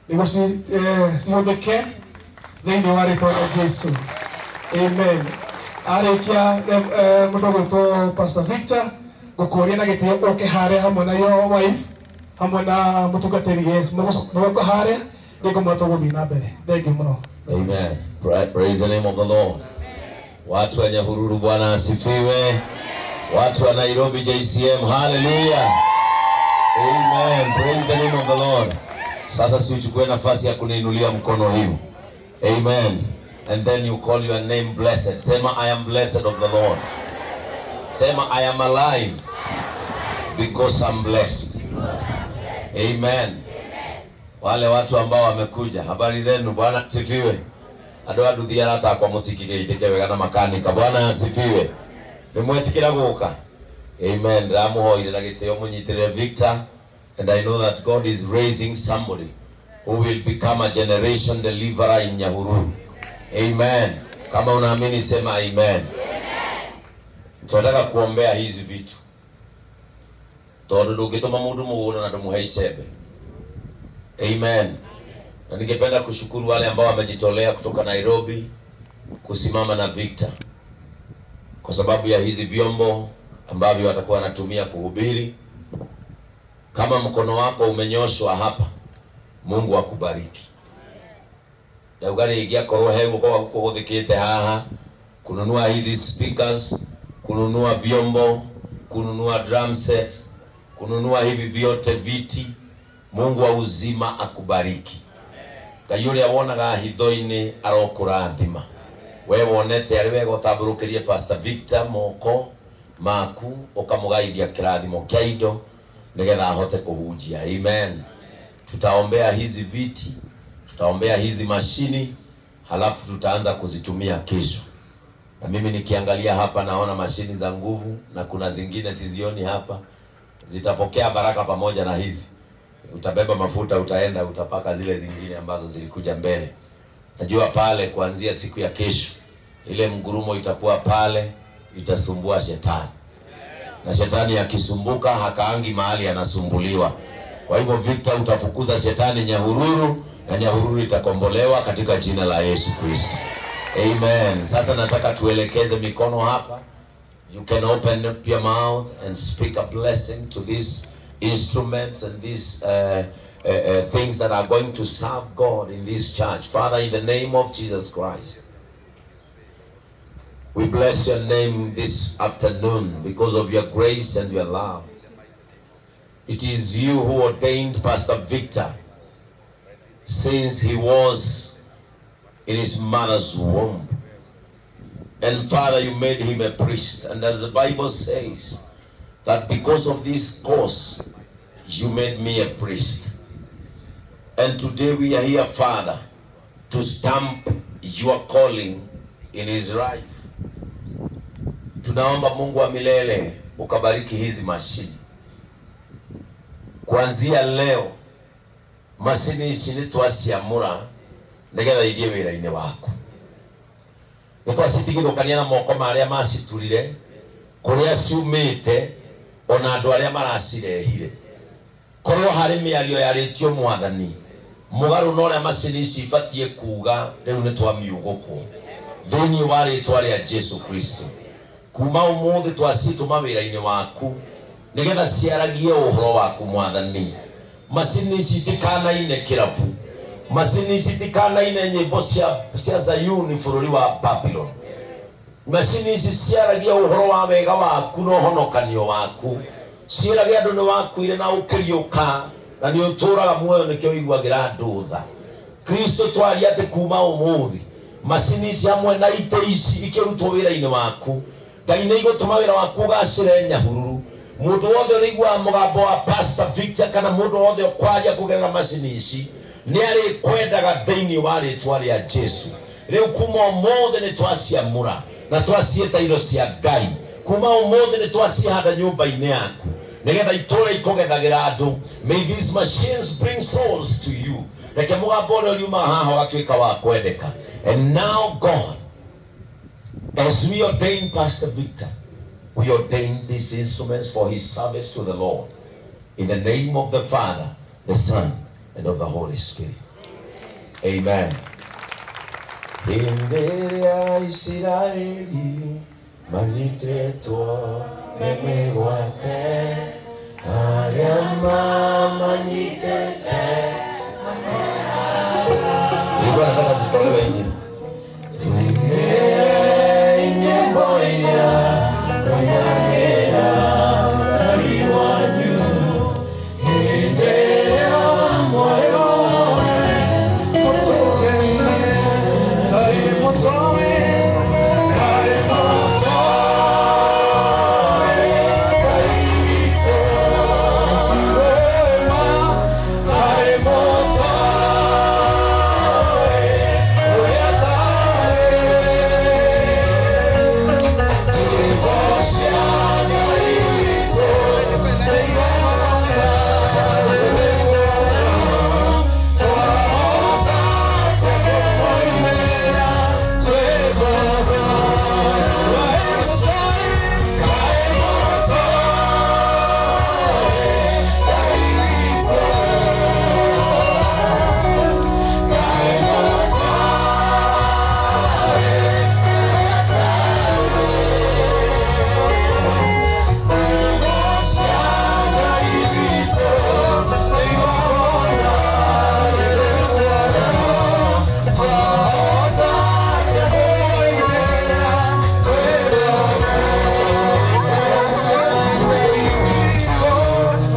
Nĩguo cihũthĩke thĩinĩ wa rĩtwa rĩa Jesu. Amen. Arĩkia mũndũ ũgwĩtwo Pastor Victor, ngũkũria na gĩtĩo ũke harĩa hamwe na your wife, hamwe na mũtungatĩri. Yes, mũgũka harĩa nĩngũmwĩra tũgũthiĩ na mbere. Thank you mũno. Amen. Praise the name of the Lord. Watu wa Nyahururu, Bwana asifiwe. Watu wa Nairobi JCM, hallelujah. Amen. Praise the name of the Lord. Sasa si uchukue nafasi ya kuniinulia mkono hivi. Amen. And then you call your name blessed. Sema, "I am blessed of the Lord." Sema, "I am alive because I'm blessed." Amen. Wale watu ambao wamekuja, habari zenu? Bwana asifiwe. Andũ a nduthi arata akwa, mũtikĩgeithĩke wega na makanika. Bwana asifiwe. Nĩ mwetĩkĩra gũka? Amen. Ndĩramũhoire na gĩtĩo mũnyitĩrĩre Victor, and I know that God is raising somebody who will become a generation deliverer in Nyahururu. Amen. Kama unaamini, sema amen. Tunataka kuombea hizi vitu tondu ndũngĩtũma mũndũ mũgũnda na ndũmũhe icembe. Amen. Na ningependa kushukuru wale ambao wamejitolea kutoka Nairobi kusimama na Victor kwa sababu ya hizi vyombo ambavyo watakuwa wanatumia kuhubiri. Kama mkono wako umenyoshwa hapa, Mungu akubariki. Ndauga rĩngĩ akorwo he guoko gwaku kũgũthĩkĩte haha kununua hizi speakers, kununua vyombo, kununua drum sets, kununua hivi vyote viti, Mungu wa uzima akubariki. Ngai ũrĩa wonaga hitho-inĩ arokũrathima. We wonete arĩ wega ũtambũrũkĩrie Pastor Victor moko maku, ũkamũgaithia kĩrathimo kĩa indo nĩgetha ahote kũhunjia. Amen. Tutaombea hizi viti, tutaombea hizi mashini, halafu tutaanza kuzitumia kesho. Na mimi nikiangalia hapa naona mashini za nguvu na kuna zingine sizioni hapa, zitapokea baraka pamoja na hizi. Utabeba mafuta, utaenda utapaka zile zingine ambazo zilikuja mbele. Najua pale kuanzia siku ya kesho ile mgurumo itakuwa pale, itasumbua shetani, na shetani akisumbuka hakaangi mahali anasumbuliwa. Kwa hivyo Victor, utafukuza shetani Nyahururu na Nyahururu itakombolewa katika jina la Yesu Kristo. Amen. Sasa nataka tuelekeze mikono hapa. You can open up your mouth and speak a blessing to these instruments and these things that are going to serve God in this church. Father, in the name of Jesus Christ, we bless your name this afternoon because of your grace and your love. It is you who ordained Pastor Victor since he was in his mother's womb. And Father, you made him a priest. And as the Bible says, that because of this cause, you made me a priest. And today we are here, Father, to stamp your calling in his life. Tunaomba Mungu wa milele ukabariki hizi mashini. Kuanzia leo mashini ici nĩ twaciamũra nĩgetha ithiĩ wĩra-inĩ waku. Nĩ twacitigithũkania na moko ma arĩa maciturire, kũrĩa ciumĩte, ona andũ arĩa maracirehire. Korwo harĩ mĩario yarĩtio, Mwathani, mũgarũ na ũrĩa macini ici ibatiĩ kuga, rĩu nĩ twamiugũkwo thĩinĩ wa rĩtwa rĩa Jesu Kristo. Kuma ũmũthĩ twacitũma wĩra-inĩ waku nĩgetha ciaragie ũhoro waku, Mwathani. Macini ici itikanaine kĩrabu, macini ici itikanaine nyĩmbo cia Zayuni bũrũri wa Babylon. Macini ici ciaragia ũhoro wa wega waku na ũhonokanio waku, ciĩrage andũ nĩ wakuire na ũkĩriũka na nĩ ũtũraga muoyo, nĩkĩo ũiguagĩra andũ tha. Kristo, twaria atĩ kuma ũmũthĩ macini ici hamwe na itĩ ici ikĩrutwo wĩra-inĩ waku, Ngai, nĩ igũtũma wĩra waku ũgacĩre Nyahururu. Mũndũ wothe ũrĩiguaga mũgambo wa Pastor Victor kana mũndũ wothe ũkwaria kũgerera macini ici nĩ arĩkwendaga thĩinĩ wa rĩtwa rĩa Jesu. Rĩu kuma ũmũthĩ nĩ twaciamũra na twaciĩta indo cia Ngai. Kuma ũmũthĩ nĩ twacihanda nyũmba-inĩ yaku nĩgetha itũre ikũgethagĩra andũ. May these machines bring souls to you. Reke mũgambo ũrĩa ũriumaga haha ũgatuĩka wa kwendeka. And now, God, as we ordain Pastor Victor, we ordain these instruments for his service to the Lord, in the name of the Father, the Son and of the Holy Spirit. Amen. Hĩndĩ ĩrĩa Isiraeli manyitĩtwo nĩ mĩgwate, arĩa mamanyitĩte. Nilikuwa nataka zitolewe ingine. Tuimbe nyimbo ya Mwenyanera Ngai wanyu, hĩndĩ ĩrĩa mwarĩore mũtũkenie, Ngai mũtoĩ, Ngai mũtoĩ, Ngai witũ ti wema, Ngai mũtoĩ ũrĩa atarĩ. Nyĩmbo cia Ngai witũ nĩ twahota tũkĩmũinĩra twĩ ngombo. Ngai mũtoĩ, Ngai witũ, Ngai mũtoĩ ũrĩa atarĩ. Nyĩmbo cia Ngai witũ nĩ igongona rĩrĩ muoyo, twahota tũkĩmũinĩra twĩ ngombo. Ngai witũ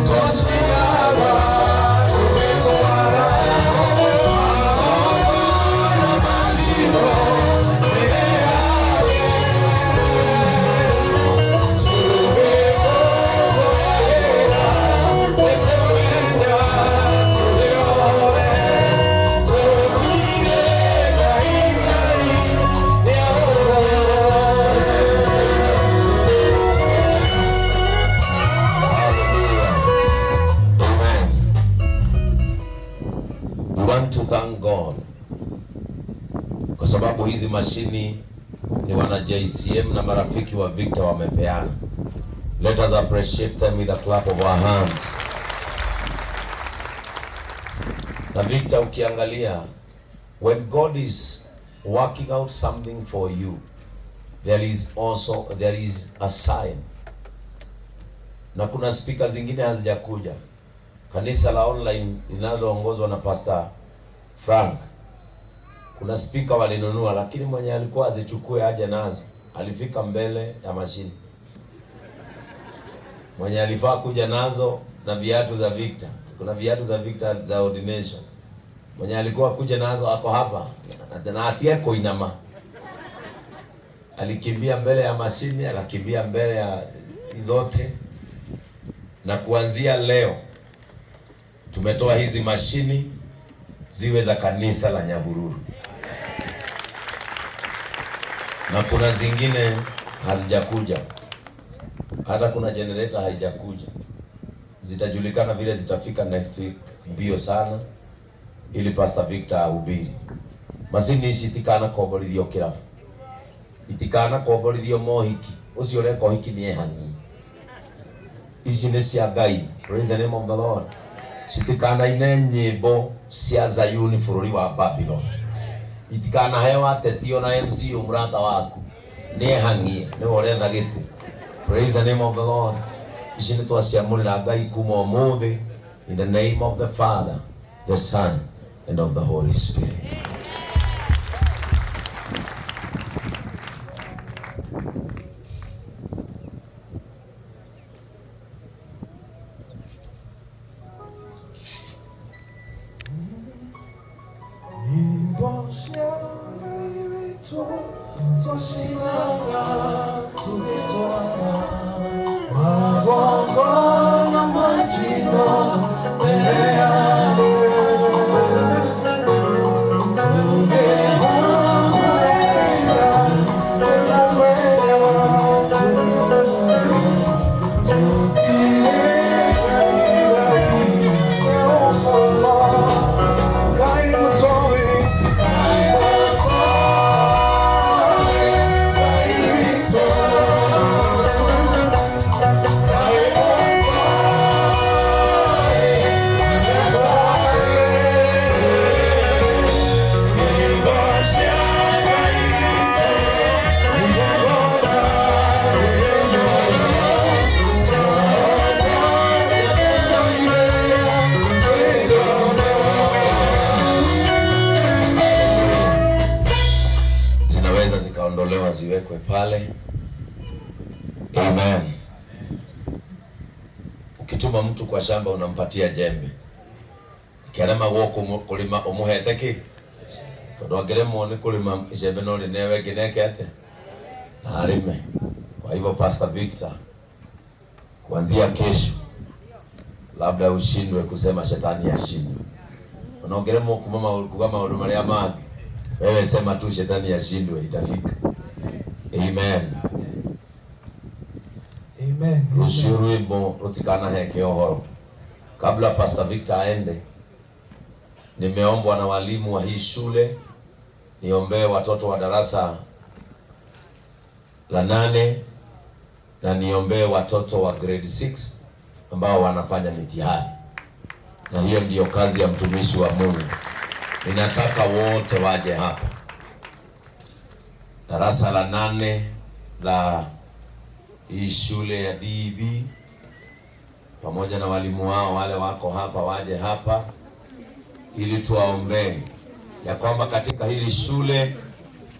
twacinaga tũgĩtwara magongona macinwo mbere yawe, tũgĩkũngũĩra nĩkũmenya tũrĩore, tũtire Ngai Ngai nĩaũrore. Hallelujah. Amen. We want to thank God kwa sababu hizi mashini ni wana JCM na marafiki wa Victor wamepeana. Let us appreciate them with a clap of our hands. Na Victor, ukiangalia, when God is working out something for you, there is a sign. Na kuna speaker zingine hazijakuja. Kanisa la online linaloongozwa na Pastor Frank, kuna speaker walinunua, lakini mwenye alikuwa azichukue aje nazo alifika mbele ya mashini. Mwenye alifaa kuja nazo na viatu za Victor, kuna viatu za Victor za ordination, mwenye alikuwa kuja nazo ako hapa na atie kuinama, alikimbia mbele ya mashini, akakimbia mbele ya zote, na kuanzia leo tumetoa hizi mashini ziwe za kanisa la Nyahururu, na kuna zingine hazijakuja, hata kuna generator haijakuja. Zitajulikana vile zitafika next week, mbio sana, ili Pastor Victor ahubiri. Macini ici itikana komborithio kirabu, itikana komborithio mohiki, ucio ureka ũhiki nĩ ehang'i. Ici nĩ cia Ngai. Praise the name of the Lord. Citikanaine nyĩmbo cia Zayuni bũrũri wa Babylon, itikanaheo ateti ona MC mũrata waku nĩ ehang'ie nĩwe ũretha gĩtĩ. Praise the name of the Lord. Ici nĩ twaciamũrĩra Ngai kuma ũmũthĩ, in the name of the Father, the Son and of the Holy Spirit. Nyĩmbo cia Ngai witũ twacinaga tũgĩtwara magongona ma njino mbere yake, tũgĩkũngũĩra nĩkũmenya tũtirĩ Ngai Ngai nĩũkũma. Ngai mũtoĩ, Ngai mũtoĩ, Ngai witũ. Iwekwe pale. Amen. Ukituma mtu kwa shamba unampatia jembe. Kiarema gũkũ kũrĩma ũmũhete kĩ? Tondũ angĩremwo nĩ kũrĩma icembe no rĩnewe ngĩneke atĩa? Na arĩme. Kwa hivyo Pastor Victor, kuanzia kesho labda ushindwe kusema shetani ashindwe. Ona ũngĩremwo kuga maũndũ marĩa mangĩ, wewe sema tu shetani ashindwe, itafika. Amen. Amen. Rũciũ rwĩmbo rũtikanaheke ũhoro. Kabla Pastor Victor aende, nimeombwa na walimu wa hii shule niombee watoto wa darasa la 8 na niombee watoto wa grade 6 ambao wanafanya mitihani. Na hiyo ndiyo kazi ya mtumishi wa Mungu. Ninataka wote waje hapa. Darasa la 8 la hii shule ya DEB pamoja na walimu wao wale wako hapa waje hapa ili tuwaombee ya kwamba katika hili shule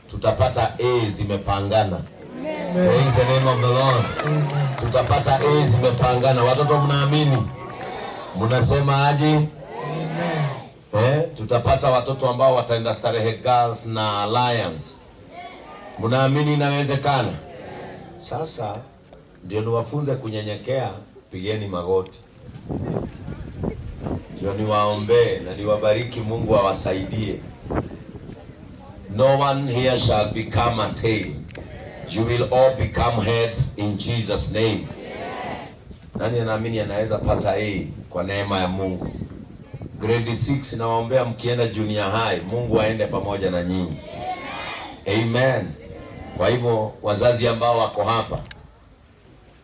tutapata A zimepangana. Praise the name of the Lord. Amen. Tutapata A zimepangana. Watoto mnaamini? Mnasema aje? Amen. Tutapata watoto ambao wataenda Starehe Girls na Alliance. Mnaamini inawezekana? Sasa ndio niwafunze kunyenyekea, pigeni magoti. Ndio niwaombee na niwabariki, Mungu awasaidie. No one here shall become a tail. You will all become heads in Jesus name. Nani anaamini anaweza pata A kwa neema ya Mungu? Grade 6 nawaombea mkienda junior high, Mungu aende pamoja na nyinyi. Amen. Kwa hivyo wazazi ambao wako hapa,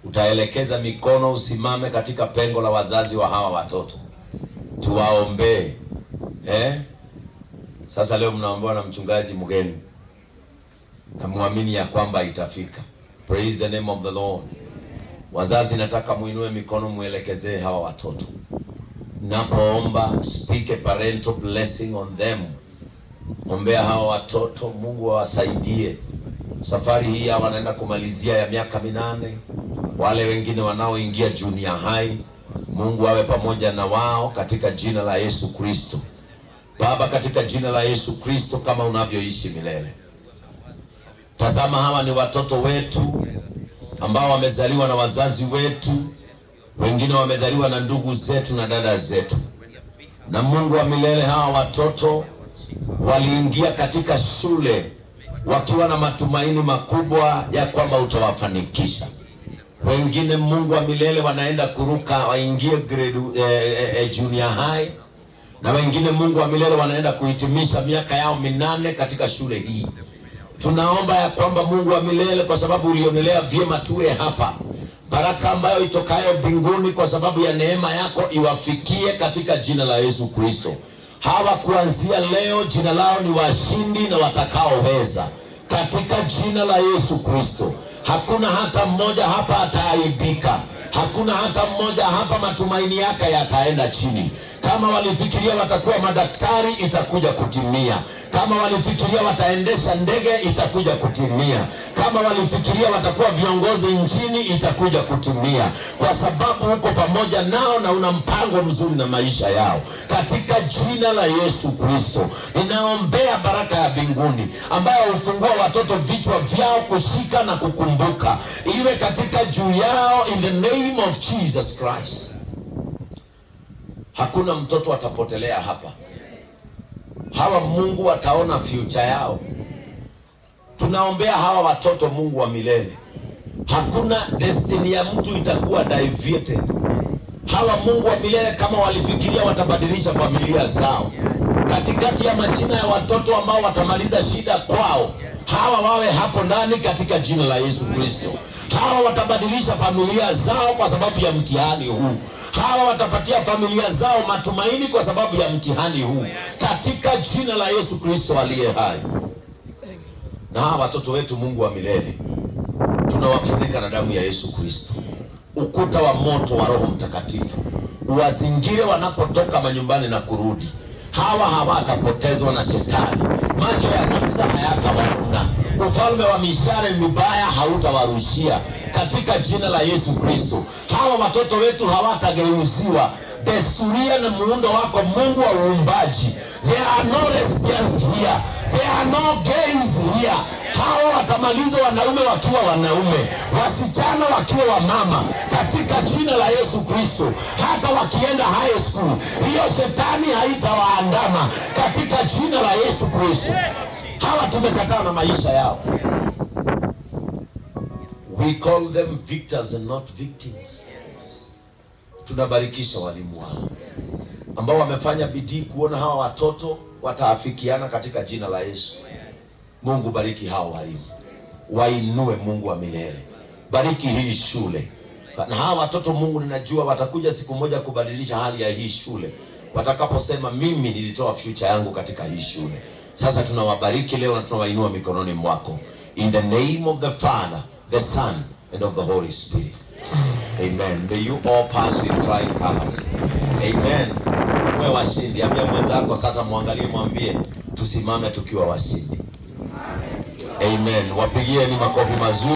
utaelekeza mikono, usimame katika pengo la wazazi wa hawa watoto, tuwaombee. Sasa leo mnaombewa na mchungaji mgeni, na muamini ya kwamba itafika. Praise the name of the Lord. Wazazi, nataka muinue mikono muelekezee hawa watoto. Napoomba, speak a parental blessing on them. Ombea hawa watoto, Mungu awasaidie. Safari hii hawa wanaenda kumalizia ya miaka 8. Wale wengine wanaoingia junior high, Mungu awe pamoja na wao katika jina la Yesu Kristo. Baba, katika jina la Yesu Kristo, kama unavyoishi milele, tazama hawa ni watoto wetu ambao wamezaliwa na wazazi wetu, wengine wamezaliwa na ndugu zetu na dada zetu. Na Mungu wa milele, hawa watoto waliingia katika shule wakiwa na matumaini makubwa ya kwamba utawafanikisha. Wengine, Mungu wa milele, wanaenda kuruka waingie grade junior high, na wengine, Mungu wa milele, wanaenda kuhitimisha miaka yao 8 katika shule hii. Tunaomba ya kwamba Mungu wa milele, kwa sababu ulionelea vyema tuwe hapa, baraka ambayo itokayo mbinguni kwa sababu ya neema yako iwafikie katika jina la Yesu Kristo. Hawa kuanzia leo jina lao ni washindi na watakaoweza katika jina la Yesu Kristo. Hakuna hata mmoja hapa ataaibika. Hakuna hata mmoja hapa matumaini yake yataenda chini. Kama walifikiria watakuwa madaktari, itakuja kutimia. Kama walifikiria wataendesha ndege, itakuja kutimia. Kama walifikiria watakuwa viongozi nchini, itakuja kutimia. Kwa sababu uko pamoja nao na una mpango mzuri na maisha yao. Katika jina la Yesu Kristo, ninaombea baraka ya mbinguni ambayo hufungua watoto vichwa vyao kushika na kukumbuka, iwe katika juu yao in the name of Jesus Christ. Hakuna mtoto atapotelea hapa. Hawa Mungu wataona future yao. Tunaombea hawa watoto, Mungu wa milele. Hakuna destiny ya mtu itakuwa diverted. Hawa Mungu wa milele, kama walifikiria watabadilisha familia zao, katikati ya majina ya watoto ambao watamaliza shida kwao, hawa wawe hapo ndani katika jina la Yesu Kristo. Hawa watabadilisha familia zao kwa sababu ya mtihani huu. Hawa watapatia familia zao matumaini kwa sababu ya mtihani huu, katika jina la Yesu Kristo aliye hai. Na hawa watoto wetu, Mungu wa milele, tunawafunika na damu ya Yesu Kristo. Ukuta wa moto wa Roho Mtakatifu uwazingire wanapotoka manyumbani na kurudi. Hawa hawatapotezwa na shetani. Macho ya giza hayatawaona. Ufalme wa mishale mibaya hautawarushia katika jina la Yesu Kristo. Hawa watoto wetu hawatageuziwa desturia na muundo wako, Mungu wa uumbaji. There are no lesbians here, there are no gays here. Hawa watamaliza wanaume wakiwa wanaume, wasichana wakiwa wamama, katika jina la Yesu Kristo. Hata wakienda high school, hiyo shetani haitawaandama katika jina la Yesu Kristo. Hawa tumekataa na maisha yao. We call them victors and not victims. Tunabarikisha walimu wao ambao wamefanya bidii kuona hawa watoto wataafikiana katika jina la Yesu. Mungu bariki hawa walimu, wainue Mungu wa milele, bariki hii shule na hawa watoto. Mungu, ninajua watakuja siku moja kubadilisha hali ya hii shule watakaposema, mimi nilitoa future yangu katika hii shule. Sasa tunawabariki leo na tunawainua mikononi mwako, in the name of the Father, the Son and of the Holy Spirit. Amen. May you all pass with flying colors. Amen. Mwe washindi. Ambia mwenzako sasa, mwangalie, mwambie tusimame tukiwa washindi. Amen. Wapigieni makofi mazuri.